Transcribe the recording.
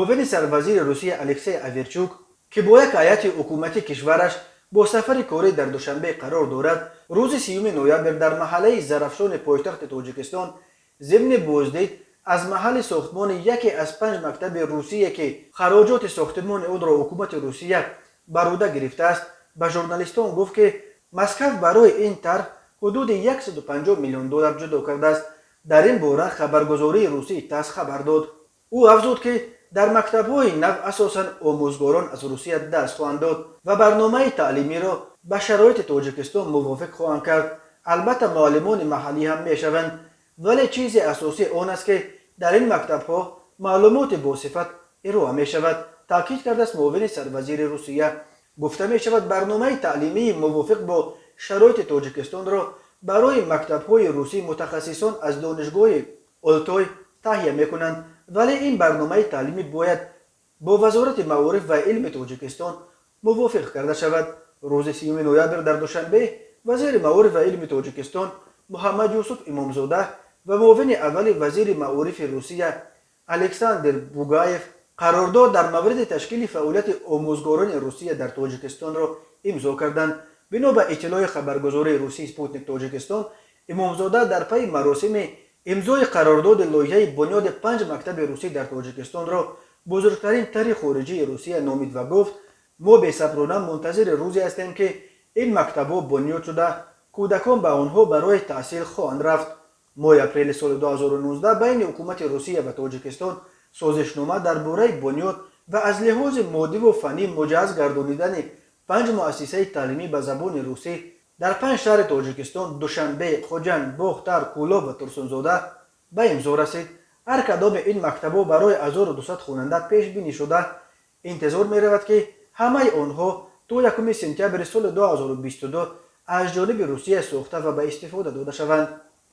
Муовини сарвазири Русия Алексей Оверчук, ки бо як ҳайати ҳукумати кишвараш бо сафари корӣ дар Душанбе қарор дорад, рӯзи 30 ноябр дар маҳаллаи Зарафшони пойтахти Тоҷикистон зимни боздид аз маҳалли сохтмони яке аз панҷ мактаби русие, ки хароҷоти сохтмони онро ҳукумати Русия бар ӯҳда гирифтааст, ба журналистон гуфт, ки Москав барои ин тарҳ ҳудуди 150 миллион доллар ҷудо кардааст. Дар ин бора хабаргузории русии ТАСС хабар дод. Ӯ афзуд, ки дар мактабҳои нав асосан омӯзгорон аз Русия дарс хоҳанд дод ва барномаи таълимиро ба шароити Тоҷикистон мувофиқ хоҳанд кард. Албатта, муаллимони маҳаллӣ ҳам мешаванд, вале чизи асосӣ он аст, ки дар ин мактабҳо маълумоти босифат ироа мешавад, таъкид кардааст муовини сарвазири Русия. Гуфта мешавад, барномаи таълимии мувофиқ бо шароити Тоҷикистонро барои мактабҳои русӣ мутахассисон аз донишгоҳи Олтой таҳия мекунанд, вале ин барномаи таълимӣ бояд бо Вазорати маориф ва илми Тоҷикистон мувофиқ карда шавад. Рӯзи 30 ноябр дар Душанбе вазири маориф ва илми Тоҷикистон Муҳаммад Юсуф Имомзода ва муовини аввали вазири маорифи Русия Александр Бугаев қарордод дар мавриди ташкили фаъолияти омӯзгорони Русия дар Тоҷикистонро имзо карданд. Бино ба иттилои хабаргузории русии Спутник Тоҷикистон, Имомзода дар пайи маросими имзои қарордоди лоиҳаи бунёди панҷ мактаби русӣ дар Тоҷикистонро бузургтарин тарҳи хориҷии Русия номид ва гуфт: «Мо бесаброна мунтазири рӯзе ҳастем, ки ин мактабҳо бунёд шуда, кӯдакон ба онҳо барои таҳсил хоҳанд рафт». Моҳи апрели соли 2019 байни ҳукумати Русия ва Тоҷикистон созишнома дар бораи бунёд ва аз лиҳози моддиву фаннӣ муҷаҳҳаз гардонидани панҷ муассисаи таълимӣ ба забони русӣ дар панҷ шаҳри Тоҷикистон: Душанбе, Хуҷанд, Бохтар, Кӯлоб ва Турсунзода ба имзо расид. Ҳар кадоми ин мактабҳо барои 1200 хонанда пешбинӣ шуда, интизор меравад, ки ҳамаи онҳо то 1 сентябри соли 2022 аз ҷониби Русия сохта ва ба истифода дода шаванд.